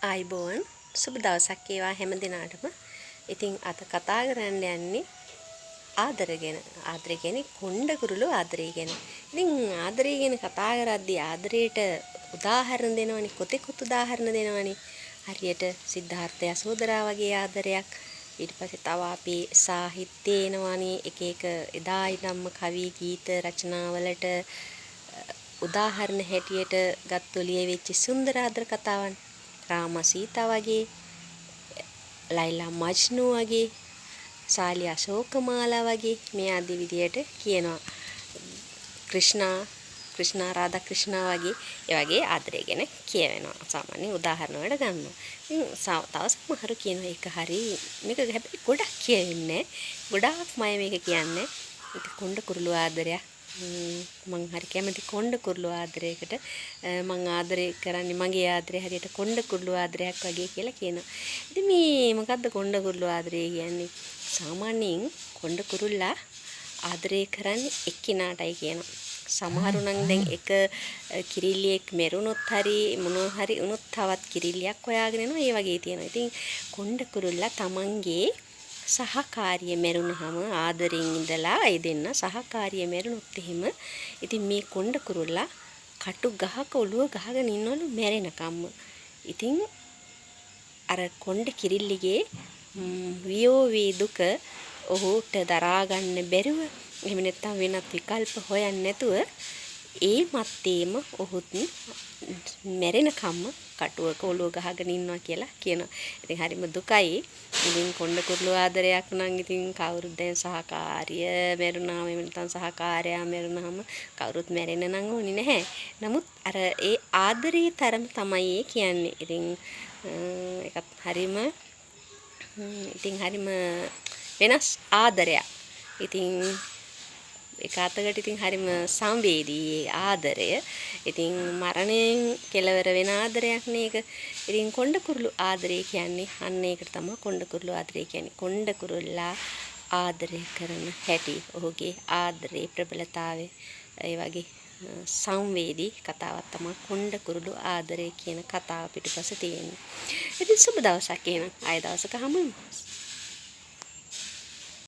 ආයුබෝවන්, සුබ දවසක් වේවා හැම දිනාටම. ඉතින් අද කතා කරන්න යන්නේ ආදර ගැන. ආදරය කියන්නේ කොණ්ඩ කුරුළු ආදරය ගැන. ඉතින් ආදරය ගැන කතා කරද්දී ආදරයට උදාහරණ දෙනවනේ, කොතෙකුත් උදාහරණ දෙනවනේ. හරියට සිද්ධාර්ථ යසෝදරා වගේ ආදරයක්. ඊට පස්සේ තව අපේ සාහිත්‍යයේ එනවනේ එක එක එදා ඉඳන්ම කවි ගීත රචනාවලට උදාහරණ හැටියට ගත්තු ලියවිච්ච සුන්දර ආදර කතාවන්. රාමා සීතා වගේ, ලයිලා මජ්නු වගේ, සාලි අශෝකමාලා වගේ මේ ආදී විදියට කියනවා. ක්‍රිෂ්ණා ක්‍රිෂ්ණා රාධා ක්‍රිෂ්ණා වගේ ඒ වගේ ආදරය ගැන කියවෙනවා. සාමාන්‍ය උදාහරණ වලට ගන්නවා. ඉතින් තව සමහරු කියනවා ඒක හරි, මේක හැබැයි ගොඩක් කියවෙන්නේ නෑ. ගොඩාක්ම අය මේක කියන්නේ. ඒක කොණ්ඩ කුරුළු ආදරයක්. මං හරි කැමති කොණ්ඩ කුරුළු ආදරයකට. මං ආදරය කරන්නේ මගේ ආදරය හරියට කොණ්ඩ කුරුළු ආදරයක් වගේ කියලා කියනවා. ඉතින් මේ මොකද්ද කොණ්ඩ කුරුළු ආදරය කියන්නේ? සාමාන්‍යයෙන් කොණ්ඩ කුරුල්ලා ආදරය කරන්නේ එක්කෙනාටයි කියනවා. සමහරු නම් දැන් එක කිරිල්ලියෙක් මෙරුණොත් හරි මොනවා හරි වුණොත් තවත් කිරිල්ලියක් හොයාගෙන යනවා, ඒ වගේ තියෙනවා. ඉතින් කොණ්ඩ කුරුල්ලා තමන්ගේ සහකාරිය මැරුණහම ආදරෙන් ඉඳලා ඒ දෙන්න සහකාරිය මැරුණොත් එහෙම ඉතින් මේ කොණ්ඩ කුරුල්ලා කටු ගහක ඔළුව ගහගෙන ඉන්නවලු මැරෙනකම්ම. ඉතින් අර කොණ්ඩ කිරිල්ලිගේ වියෝවී දුක ඔහුට දරා ගන්න බැරුව, එහෙම නැත්නම් වෙනත් විකල්ප හොයන්නේ නැතුව ඒ මත්තේම ඔහුත් මැරෙනකම්ම කටුවක ඔළුව ගහගෙන ඉන්නවා කියලා කියනවා. ඉතින් හරිම දුකයි. ඉතින් කොණ්ඩ කුරුළු ආදරයක් නම් ඉතින් කවුරුත් දැන් සහකාරිය මැරුණාම එහෙම නැත්නම් සහකාරයා මැරුණාම කවුරුත් මැරෙන්න නම් ඕනි නැහැ. නමුත් අර ඒ ආදරේ තරම තමයි ඒ කියන්නේ. ඉතින් ඒකත් හරිම ඉතින් හරිම වෙනස් ආදරයක්. ඉතින් එක අතකට ඉතින් හරිම සංවේදී ඒ ආදරය. ඉතින් මරණයෙන් කෙලවර වෙන ආදරයක් නේ ඒක. ඉතින් කොණ්ඩ කුරුළු ආදරය කියන්නේ අන්න ඒකට තමයි කොණ්ඩ කුරුළු ආදරය කියන්නේ. කොණ්ඩ කුරුල්ලා ආදරය කරන හැටි, ඔහුගේ ආදරේ ප්‍රබලතාවය, ඒ වගේ සංවේදී කතාවක් තමයි කොණ්ඩ කුරුළු ආදරය කියන කතාව පිටුපස තියෙන්නේ. ඉතින් සුබ දවසක් එහෙනම්. ආයෙ දවසක හමු වෙමු.